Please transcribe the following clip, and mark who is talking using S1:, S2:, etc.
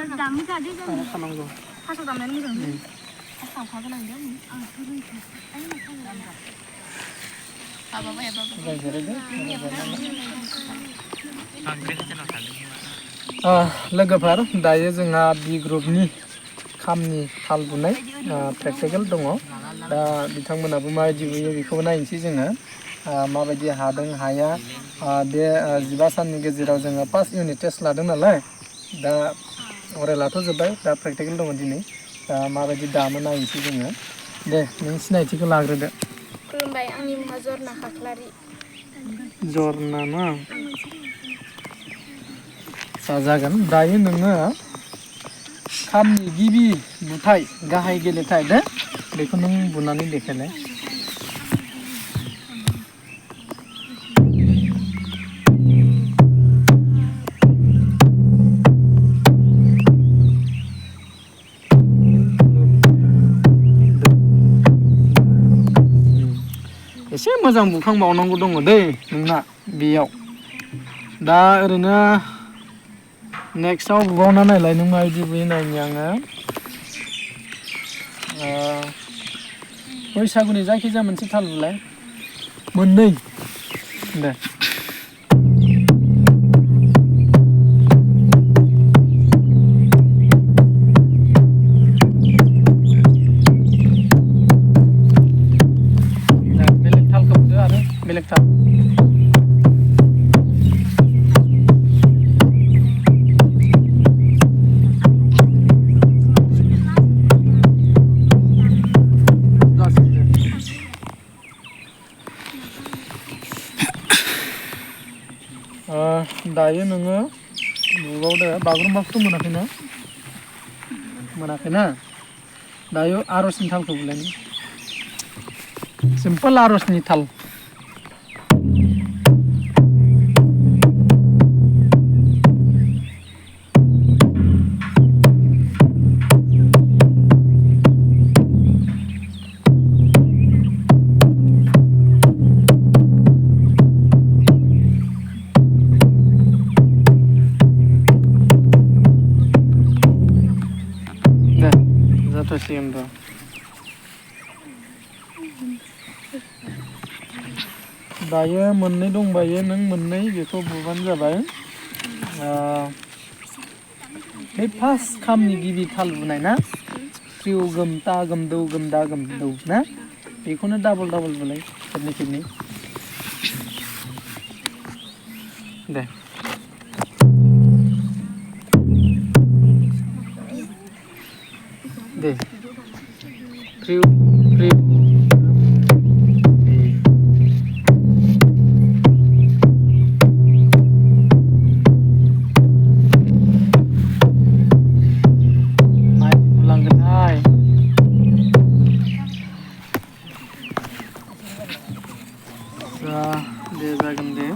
S1: खानांगौ
S2: थास' दामनानै मोजां सावखागोन आं
S1: लोगोफोर दायो जोंहा बि ग्रुपनि खामनि थाल बुनाय प्रेक्टिकेल दङ दा बिथांमोनाबो माबायदि बुयो बेखौबो नायनोसै जोङो माबायदि हादों हाया बे 15 साननि गेजेराव जोङो फार्स्ट इउनिट टेस्ट लादों नालाय दा अरेलाथ' जोब्बाय दा प्रेक्टिकेल दङ दिनै दा माबायदि दामो नायनोसै जोङो दे नों सिनायथिखौ लाग्रोदो
S2: खुलुमबाय आंनि मुङा जरना खाख्लारि
S1: जरना ना जागोन दायो नोङो खामनि गिबि बुथाय गाहाय गेलेथाय दे बेखौ नों बुनानै देखायलाय एसे मोजां बुखांबावनांगौ दङ दै नोंना बेयाव दा ओरैनो नेक्स्टआव बुबावना नायलाय नों माबायदि बुयो नायनि आङो बैसागुनि जायखिजाया मोनसे थाल बुलाय मोननै दे बेलेग थालखौ बुदो आरो बेलेग थाल दायो नोङो बुबावदो बागुरुम्बाखौथ' मोनाखैना दायो आर'जनि थालखौ बुलाय नों सिम्पोल आर'जनि थाल जाथ'सिगोन र' दायो मोननै दंबायो नों मोननै बेखौ बुबानो जाबाय बे फार्स्ट खामनि गिबि थाल बुनाय ना फ्रिउ गोम ता गोम दौ गोम दा गोम दौ ना बेखौनो डाबल बुलाय खेबनै दे दे फ्रिउ दे जागोन दे